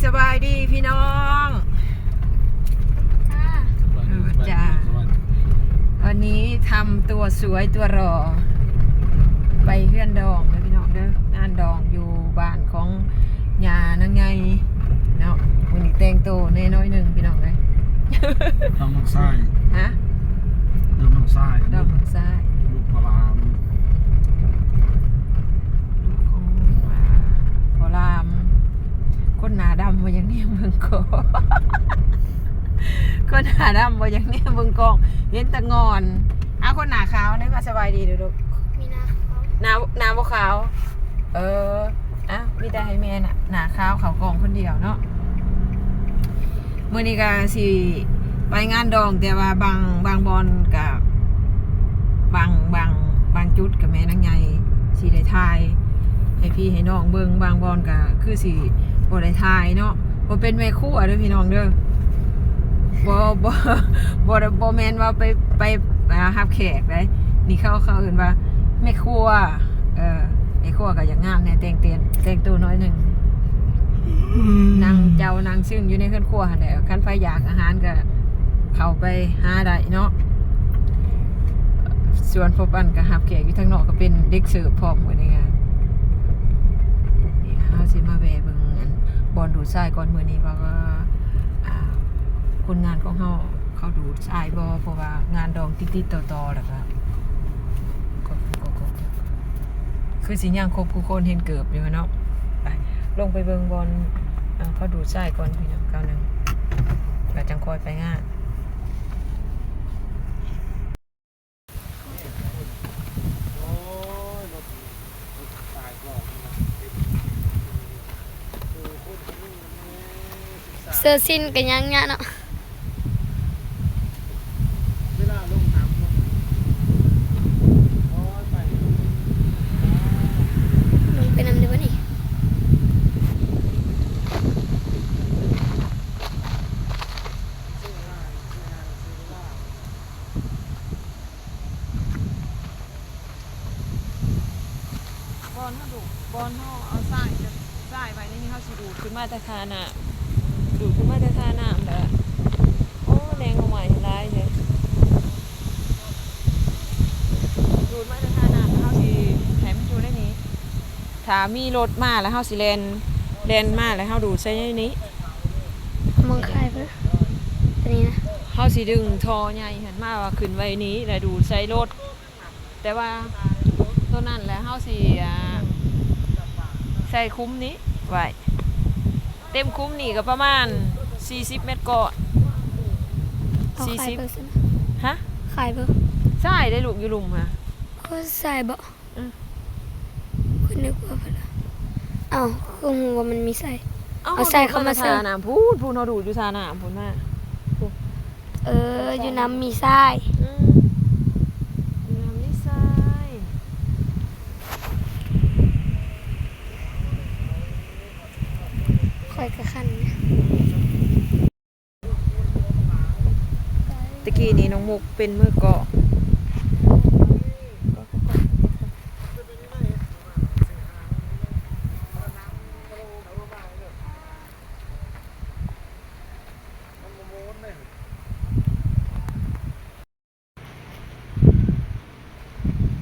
ສະບາຍດີພີ່ນ້ອງ ຈ້າ ເອີ ຈ້າ ວັນນີ້ທຳຕົວສວຍຕົວຫຼໍ່ ໄປເຮືອນດອງເດີພີ່ນ້ອງເດີ ງານດອງຢູ່ບ້ານຂອງຍ່ານາງໃຫຍ່ເນາະ. ມື້ນີ້ແຕ່ງໂຕແດ່ໜ້ອຍໜຶ່ງພີ່ນ້ອງເອີຍ ດອງນ້ອງຊາຍ ຮະ ດອງນ້ອງຊາຍ ດອງນ້ອງຊາຍ ລູກພໍ່ລາມ ລູກຂອງ ອ່າ ພໍ່ລາມ. ຄົນໜ້າດຳບໍ່ຢາກແນມເບິ່ງກ້ອງ ຄົນໜ້າດຳບໍ່ຢາກແນມເບິ່ງກ້ອງ ເຫັນແຕ່ງອນ. ອ້າວ ຄົນໜ້າຂາວເດີ ມາສະບາຍດີເດີລູກ ມີໜ້າຂາວ ໜ້າ ໜ້າບໍ່ຂາວ ເອີ ອ້າວ ມີແຕ່ໃຫ້ແມ່ໜ້າ ໜ້າຂາວເຂົ້າກ້ອງຄົນດຽວເນາະ. ມື້ນີ້ກະຊິໄປງານດອງ ແຕ່ວ່າບາງ ບາງບ່ອນກະ ບາງ ບາງ ບາງຈຸດກະແມ່ນາງໃຫຍ່ຊິໄດ້ຖ່າຍໃຫ້ພີ່ໃຫ້ນ້ອງເບິ່ງ ບາງບ່ອນກະຄືຊິບໍ່ໄດ້ຖ່າຍເນາະ. ບໍ່ເປັນແມ່ຄົວເດີພີ່ນ້ອງເດີ ບໍ່ ບໍ່ ບໍ່ ບໍ່ແມ່ນວ່າໄປ ໄປ ອ່າ ຮັບແຂກໃດ໋ ນີ້ເຂົາ ເຂົາເອີ້ນວ່າແມ່ຄົວ ເອີ ແມ່ຄົວກໍຢາກງາມແດ່ ແຕ່ງເຕັ້ນ ແຕ່ງໂຕໜ້ອຍໜຶ່ງ ນັ່ງເຈົ້ານັ່ງຊຶ້ງຢູ່ໃນເຮືອນຄົວຫັ້ນແຫຼະ. ຄັນໃຜຢາກອາຫານກໍເຂົ້າໄປຫາໄດ້ເນາະ. ສ່ວນພໍ່ປັນກໍຮັບແຂກຢູ່ທາງນອກ ກໍເປັນເດັກເສີບພ້ອມມື້ນີ້. ເຮົາຊິມາແວ່ເບິ່ງ ອັນ ບ່ອນດູດຊາຍກ່ອນ ມື້ນີ້ວ່າ ວ່າ ອ່າ ຄົນງານຂອງເຮົາ ເຂົາດູດຊາຍບໍ່ ເພາະວ່າງານດອງຕິດໆຕໍ່ໆ ແລ້ວກະ ກໍ ກໍ ກໍ ຄືຊິຍັງຄົບຄູ່ຄົນ ເຫັນເກີບຢູ່ເນາະ. ໄປ ລົງໄປເບິ່ງບ່ອນ ເຂົາດູດຊາຍກ່ອນພີ່ນ້ອງ ຄາວໜຶ່ງ ແລ້ວຈັ່ງຄ່ອຍໄປງານ. ເສື້ອສິ້ນກໍຍັງຍະເນາະ ລົງໄປນຳເດີບໍ່ນີ້. ບ່ອນເຮົາດູດ ບ່ອນເຮົາເອົາຊາຍ ຊາຍໄວ້ໃນນີ້ ເຮົາຊິດູດຂຶ້ນມາແຕ່ທ່ານ້ຳ ດູດຂຶ້ນມາແຕ່ທ່ານ້ຳແລ້ວ ໂອ້ ແນງໜໍ່ໄມ້ຫຼາຍແທ້ ດູດມາແຕ່ທ່ານ້ຳ ເຮົາຊິໃຫ້ມັນຢູ່ໃນນີ້ ຖ້າມີລົດມາແລ້ວເຮົາຊິແລ່ນ ແລ່ນມາແລ້ວເຮົາດູດໃສ່ໃນນີ້ ມອງຂາຍເບິ່ງ ຕົວນີ້ນະ ເຮົາຊິດຶງທໍ່ໃຫຍ່ຫັ້ນມາວ່າຂຶ້ນໄວ້ນີ້ ແລ້ວດູດໃສ່ລົດ. ແຕ່ວ່າຕົວນັ້ນແຫຼະ ເຮົາຊິ ອ່າ ໃສ່ຂຸມນີ້ໄວ້ ເຕັມຂຸມນີ້ກໍປະມານສີ່ສິບແມັດກ້ອນ ເອົາ ສີ່ສິບ ຂາຍເບິ່ງຊັ້ນນະ ຮະ ຂາຍເບິ່ງ ຊາຍໄດ໋ລູກ ຢູ່ລຸ່ມຫັ້ນ ໂອ້ ຊາຍບໍ? ອື ຂ້ອຍນຶກວ່າ ເອົ້າ ຄືຮູ້ວ່າມັນມີຊາຍ ເອົາ ເອົາຊາຍເຂົ້າມາໃສ່ ເຮົາດູດມາແຕ່ທ່ານ້ຳພຸ້ນ ພຸ້ນ ເຮົາດູດຢູ່ທ່ານ້ຳພຸ້ນມາ ເອີ ຢູ່ນຳມີຊາຍ ອື ຢູ່ນຳມີຊາຍ ຂ້ອຍກໍຄັນນະ ຕະກີ້ນີ້ນ້ອງມຸກເປັນມືກອງ.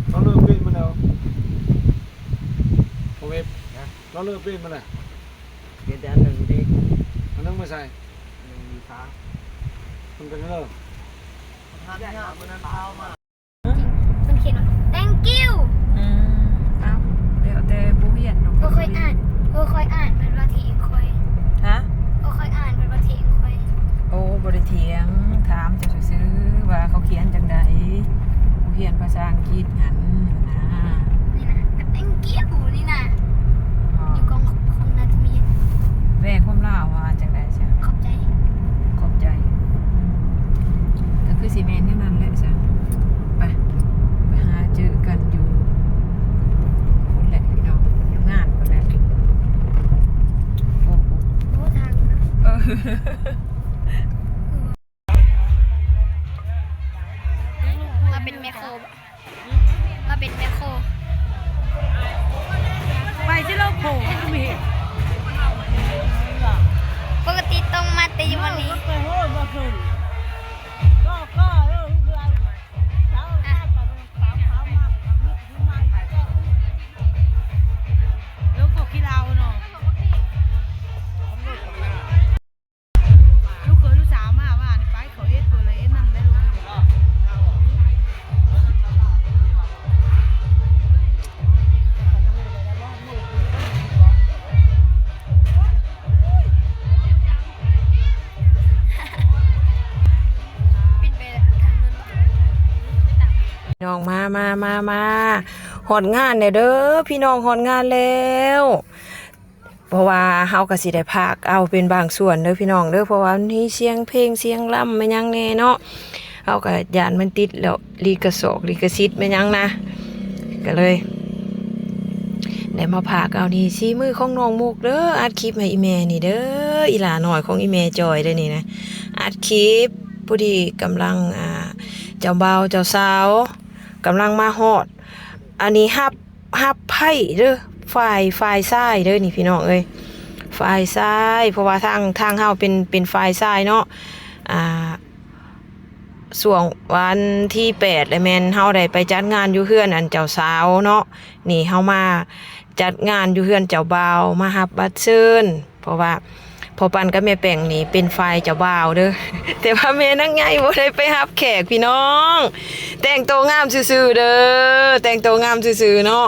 ເຮົາເລີ່ມປ່ຽນມາແລ້ວ ບໍ່ເວັບ ເຮົາເລີ່ມປ່ຽນມາແລ້ວ ປ່ຽນແຕ່ອັນໜຶ່ງດີ ອັນໜຶ່ງໄປໃສ ອັນໜຶ່ງມີຂາ ມັນເປັນເລີ່ມ ມັນຂຽນວ່າ thank you ອືມ ເອົ້າ ແລ້ວແຕ່ຜູ້ຮຽນເນາະ ບໍ່ຄ່ອຍອ່ານ ບໍ່ຄ່ອຍອ່ານ ເພິ່ນວ່າຖຽງຂ້ອຍ ຮະ ບໍ່ຄ່ອຍອ່ານ ເພິ່ນວ່າຖຽງຂ້ອຍ ໂອ້ ບໍ່ໄດ້ຖຽງ ຖາມເຈົ້າຊື່ໆ ວ່າເຂົາຂຽນຈັ່ງໃດ ຜູ້ຮຽນພາສາອັງກິດຫັ້ນນະ ນີ້ນະ thank you ນີ້ນະ ອໍ ຢູ່ກ້ອງຂອງໜ້າຈະມີ ແປຄວາມລາວວ່າຈັ່ງໃດຊະ? ຂອບໃຈ ຂອບໃຈ ກໍຄືຊິແມ່ນແນວນັ້ນແຫຼະຊະ. ໄປ ໄປຫາເຈີກັນຢູ່ພຸ້ນແຫຼະພີ່ນ້ອງ ຢູ່ງານພຸ້ນແຫຼະ. ໂອ້ ໂອ້ ໂອ້ ທາງ ເອີ ມາເປັນແມ່ໂຄ ມາເປັນແມ່ໂຄ ໄປຊິໂລໂຄກໍມີ. น้อง มา มา มา มา ฮอดงานแล้วเด้อพี่น้อง ฮอดงานแล้ว เพราะว่าเฮาก็สิได้พากเอาเป็นบางส่วนเด้อพี่น้องเด้อ เพราะว่ามันมีเสียงเพลงเสียงรำแม่นหยังแน่เนาะ เฮาก็ย้านมันติดแล้วลิขสอกลิขสิทธิ์แม่นหยังนะ ก็เลยได้มาพากเอา นี่สีมือของน้องมุกเด้อ อัดคลิปให้อีแม่นี่เด้อ อีหล้าน้อยของอีแม่จอยเด้อนี่นะ อัดคลิป พอดีกำลัง อ่า เจ้าบ่าวเจ้าสาวกำลังมาฮอด อันนี้ฮับ ฮับไพร่เด้อ ฝ่าย ฝ่ายชายเด้อนี่พี่น้องเอ้ย ฝ่ายชาย เพราะว่าทาง ทางเฮาเป็น เป็นฝ่ายชายเนาะ อ่า ช่วงวันที่แปด แหละแม่นเฮาได้ไปจัดงานอยู่เฮือนอันเจ้าสาวเนาะ นี่เฮามาจัดงานอยู่เฮือนเจ้าบ่าว มาฮับบัตรเชิญ เพราะว่าพ่อปันกับแม่แป้งนี่เป็นฝ่ายเจ้าบ่าวเด้อ แต่ว่าแม่นางใหญ่บ่ได้ไปฮับแขกพี่น้อง แต่งโตงามซื่อๆเด้อ แต่งโตงามซื่อๆเนาะ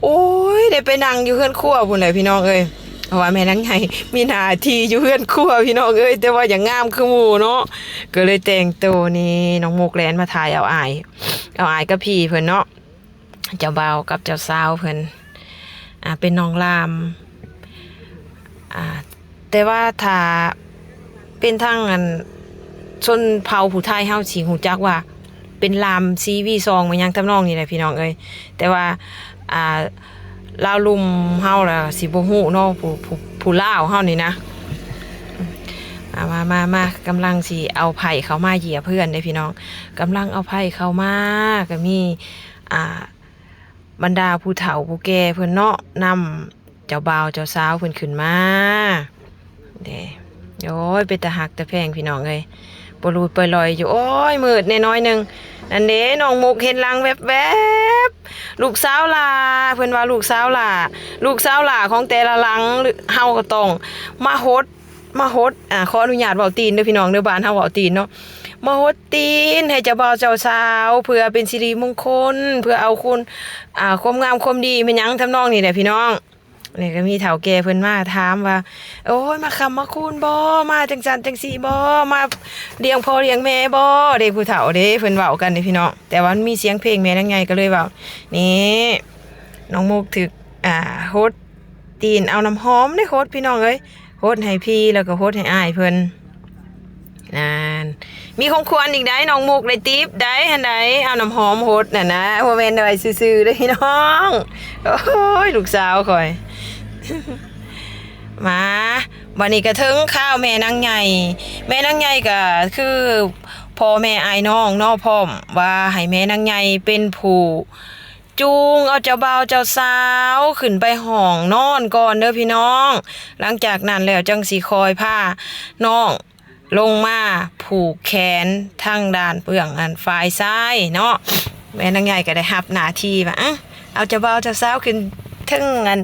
โอ้ย ได้ไปนั่งอยู่เฮือนครัวพู้นแหละพี่น้องเอ้ย เพราะว่าแม่นางใหญ่มีหน้าที่อยู่เฮือนครัวพี่น้องเอ้ย แต่ว่าอยากงามคือหมู่เนาะ ก็เลยแต่งโต นี่น้องมุกแล่นมาถ่ายเอาอ้าย เอาอ้ายกับพี่เพิ่นเนาะ เจ้าบ่าวกับเจ้าสาวเพิ่น อ่า เป็นน้องหล่าม อ่า แต่ว่าถ้าเป็นทางอันชนเผ่าผู้ไทเฮาสิฮู้จักว่าเป็นหล่ามสีวีซองมาหยังทำนองนี้แหละพี่น้องเอ้ย แต่ว่า อ่า ลาวลุ่มเฮาล่ะสิบ่ฮู้เนาะ ผู้ ผู้ ผู้ลาวเฮานี่นะ อ่า มา มา มา กำลังสิเอาไพร่เข้ามาเหยียบเฮือนเด้พี่น้อง กำลังเอาไพร่เข้ามา ก็มี อ่า บรรดาผู้เฒ่าผู้แก่เพิ่นเนาะ นำเจ้าบ่าวเจ้าสาวเพิ่นขึ้นมา เด้ โอ้ย เป็นตาฮักตาแพงพี่น้องเอ้ย ปล่อยหลู่ปล่อยหล่อยอยู่ โอ้ย มืดแน่น้อยหนึ่ง นั่นเด้ น้องมุกเห็นหลังแวบๆ ลูกสาวหล้า เพิ่นว่าลูกสาวหล้า ลูกสาวหล้าของแต่ละหลัง เฮาก็ต้องมาหด มาหด อ่า ขออนุญาตเว้าตีนเด้อพี่น้องเด้อ บ้านเฮาเว้าตีนเนาะ มาหดตีนให้เจ้าบ่าวเจ้าสาว เพื่อเป็นสิริมงคล เพื่อเอาคุณ อ่า ความงามความดีแม่นหยังทำนองนี้แหละพี่น้อง นี่ก็มีเฒ่าแก่เพิ่นมาถามว่า โอ้ย มาค้ำมาคูณบ่ มาจั่งซั้นจั่งซี้บ่ มาเลี้ยงพ่อเลี้ยงแม่บ่ เด้ ผู้เฒ่าเด้ เพิ่นเว้ากันเด้พี่น้อง แต่ว่ามันมีเสียงเพลงแม่นางใหญ่ก็เลยเว้า นี่ น้องมุกถืก อ่า หด ตีน เอาน้ำหอมเด้หดพี่น้องเอ้ย หดให้พี่แล้วก็หดให้อ้ายเพิ่น นั่น มีของขวัญอีกได้ น้องมุกได้ติ๊บได้หั่นใด เอาน้ำหอมหดน่ะนะ บ่แม่นไว้ซื่อๆเด้พี่น้อง โอ้ย ลูกสาวข้อย มา บัดนี้ก็ถึงคราวแม่นางใหญ่ แม่นางใหญ่ก็คือพ่อแม่อ้ายน้องเนาะ พร้อมว่าให้แม่นางใหญ่เป็นผู้ จูงเอาเจ้าบ่าวเจ้าสาวขึ้นไปห้องนอนก่อนเด้อพี่น้อง หลังจากนั้นแล้วจั่งสิค่อยพาน้องลงมาผูกแขนทางด้านเบื้องอันฝ่ายซ้ายเนาะ แม่นางใหญ่ก็ได้รับหน้าที่ว่า อะ เอาเจ้าบ่าวเจ้าสาวขึ้นเทิงอัน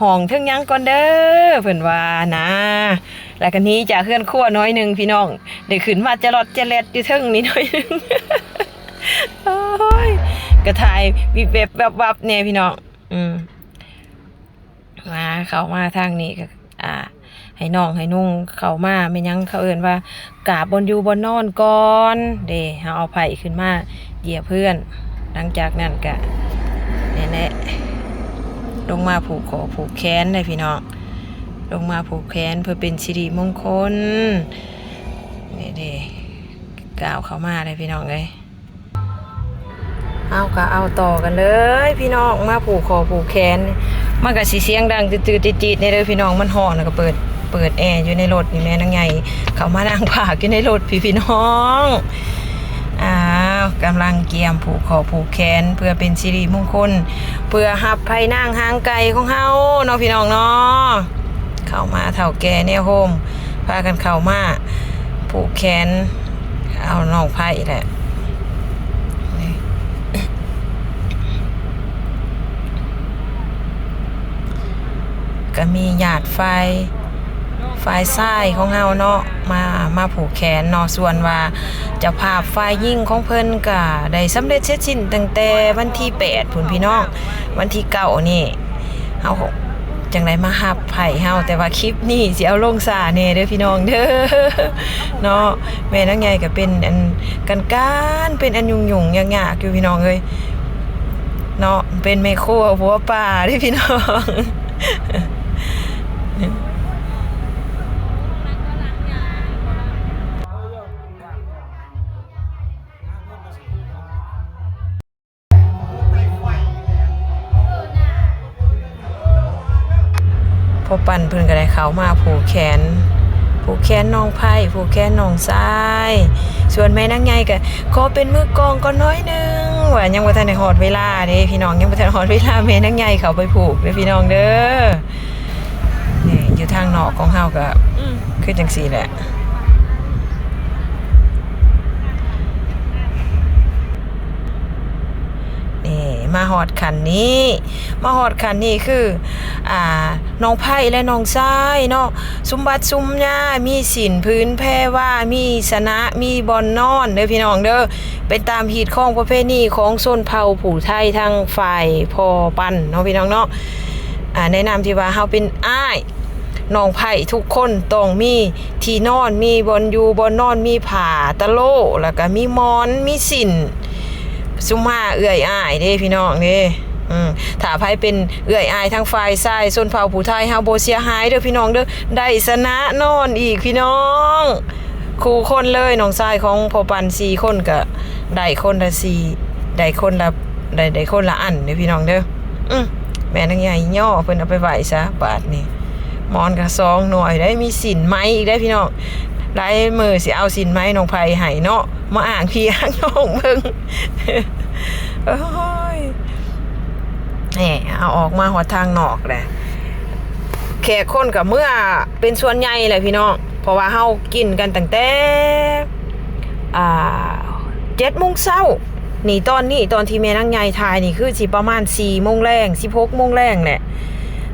ห้องเทิงหยังก่อนเด้อ เพิ่นว่านะ แล้วก็หนีจากเฮือนครัวน้อยหนึ่งพี่น้อง ได้ขึ้นมาจะลอดจะแลดอยู่เทิงนี้น้อยหนึ่ง โอ้ย ก็ถ่ายวิบแวบวับวับแน่พี่น้อง อืม มา เข้ามาทางนี้ก็ อ่า ให้น้องให้นุ่งเข้ามา แม่นหยังเขาเอิ้นว่า กราบบ่อนอยู่บ่อนนอนก่อนเด้ เฮาเอาไพร่ขึ้นมาเหยียบเฮือน หลังจากนั้นก็ นี่แหละ ลงมาผูกข้อผูกแขนเด้พี่น้อง ลงมาผูกแขนเพื่อเป็นสิริมงคล นี่เด้ ก้าวเข้ามาเลยพี่น้องเอ้ย เอาก็เอาต่อกันเลยพี่น้อง มาผูกข้อผูกแขน มันก็สิเสียงดังจืดๆ จี๊ดๆ แน่เด้อพี่น้อง มันฮ้อน แล้วก็เปิด เปิดแอร์อยู่ในรถนี่ แม่นางใหญ่เข้ามานั่งพากอยู่ในรถพี้ พี่น้อง อ้าว กำลังเกียมผูกข้อผูกแขน เพื่อเป็นสิริมงคล เพื่อฮับไพร่นางหางไก่ของเฮาเนาะพี่น้องเนาะ เข้ามาเฒ่าแก่แนวโฮม พากันเข้ามาผูกแขน เอาน้องไพร่แหละ ก็มีญาติฝ่าย ฝ่ายชายของเฮาเนาะ มา มาผูกแขนเนาะ ส่วนว่าเจ้าภาพฝ่ายหญิงของเพิ่นก็ได้สำเร็จเสร็จสิ้นตั้งแต่วันที่แปดพู้นพี่น้อง วันที่เก้านี่ เฮา ຈັ່ງໄດ້ມາຮັບໃຫ້ເຮົາ. ແຕ່ວ່າຄລິບນີ້ຊິເອົາລົງຊ້າແດ່ເດີພີ່ນ້ອງເດີເນາະ. ແມ່ນາງໃຫຍ່ກໍເປັນອັນການໆ ເປັນອັນຫຍຸ້ງໆຍາກໆຢູ່ພີ່ນ້ອງເອີຍເນາະ. ເປັນແມ່ຄົວຫົວປ່າເດ້ພີ່ນ້ອງ. ພໍ່ປັນເພິ່ນກໍໄດ້ເຂົ້າມາຜູກແຂນ ຜູກແຂນນ້ອງໄພ້ ຜູກແຂນນ້ອງຊາຍ. ສ່ວນແມ່ນາງໃຫຍ່ກໍຂໍເປັນມືກອງກ່ອນໜ້ອຍໜຶ່ງ ວ່າຍັງບໍ່ທັນໄດ້ຮອດເວລາເດ້ພີ່ນ້ອງ ຍັງບໍ່ທັນຮອດເວລາແມ່ນາງໃຫຍ່ເຂົ້າໄປຜູກເດີພີ່ນ້ອງເດີ. ນີ້ຢູ່ທາງນອກຂອງເຮົາກໍ ອືມ ຄືຈັ່ງຊີ້ແຫຼະ. ນີ້ມາຮອດຂັ້ນນີ້ ມາຮອດຂັ້ນນີ້ຄື ອ່າ ນ້ອງໄພ້ ແລະ ນ້ອງຊາຍເນາະ ສຸມບັດສຸມຍາ ມີສິ້ນຜືນແພວາ ມີຊະນະ ມີບ່ອນນອນເດີພີ່ນ້ອງເດີ. ເປັນຕາມຮີດຄອງປະເພນີຂອງຊົນເຜົ່າຜູ້ໄທທາງຝ່າຍພໍ່ປັນເນາະ ພີ່ນ້ອງເນາະ. ອ່າ ໃນນາມທີ່ວ່າເຮົາເປັນອ້າຍ ນ້ອງໄພ້ທຸກຄົນຕ້ອງມີທີ່ນອນ ມີບ່ອນຢູ່ບ່ອນນອນ ມີຜ້າຕະໂລ ແລ້ວກະມີໝອນ ມີສິ້ນ. ຊຸມມາເອື້ອຍອ້າຍເດ້ພີ່ນ້ອງເດ້. ອືມ ຖ້າໃຜເປັນເອື້ອຍອ້າຍທາງຝ່າຍຊາຍ ຊົນເຜົ່າຜູ້ໄທເຮົາບໍ່ເສຍຫາຍເດີພີ່ນ້ອງເດີ ໄດ້ຊະນະນອນອີກພີ່ນ້ອງ ຄູ່ຄົນເລີຍ. ນ້ອງຊາຍຂອງພໍ່ປັນສີ່ຄົນກະໄດ້ຄົນລະສີ່ ໄດ້ຄົນລະ ໄດ້ ໄດ້ຄົນລະອັນເດີພີ່ນ້ອງເດີ. ອືມ ແມ່ນາງໃຫຍ່ຍໍ້ເພິ່ນເອົາໄປໄວ້ຊະບາດນີ້. ໝອນກໍສອງໜ່ວຍໄດ້ ມີສິ້ນໄໝອີກໄດ້ພີ່ນ້ອງ. ຫຼາຍມື້ຊິເອົາສິ້ນໄໝນ້ອງໄຜ່ໃຫ້ເນາະ ມາອ້າງພີ່ອ້າງນ້ອງເບິ່ງ. ໂອ້ຍ ແໝ ເອົາອອກມາຮອດທາງນອກແຫຼະ ແຂກຄົນກໍເມືອເປັນສ່ວນໃຫຍ່ແຫຼະພີ່ນ້ອງ ເພາະວ່າເຮົາກິນກັນຕັ້ງແຕ່ ອ່າ ເຈັດໂມງເຊົ້າ. ນີ້ຕອນນີ້ ຕອນທີ່ແມ່ນາງໃຫຍ່ຖ່າຍນີ້ ຄືຊິປະມານສີ່ໂມງແລງ ສິບຫົກໂມງແລງແຫຼະ.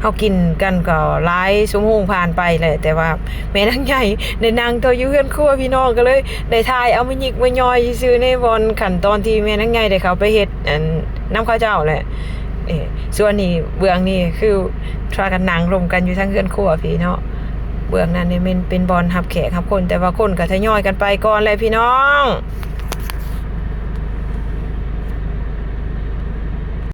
ເຮົາກິນກັນກໍຫຼາຍຊົ່ວໂມງຜ່ານໄປແຫຼະ ແຕ່ວ່າແມ່ນາງໃຫຍ່ໄດ້ນັ່ງໂຕຢູ່ເຮືອນຄົວພີ່ນ້ອງ ກໍເລີຍໄດ້ຖ່າຍເອົາມາຍິກມາຍ່ອຍຊື່ໆ ໃນບ່ອນຂັ້ນຕອນທີ່ແມ່ນາງໃຫຍ່ໄດ້ເຂົ້າໄປເຮັດ ອັນ ນຳເຂົາເຈົ້າແຫຼະ. ເອີ ສ່ວນນີ້ເບື້ອງນີ້ຄືພາກັນນັ່ງລົມກັນຢູ່ທາງເຮືອນຄົວພີ້ເນາະ. ເບື້ອງນັ້ນນີ້ແມ່ນເປັນບ່ອນຮັບແຂກຮັບຄົນ ແຕ່ວ່າຄົນກໍທະຍອຍກັນໄປກ່ອນແຫຼະພີ່ນ້ອງ.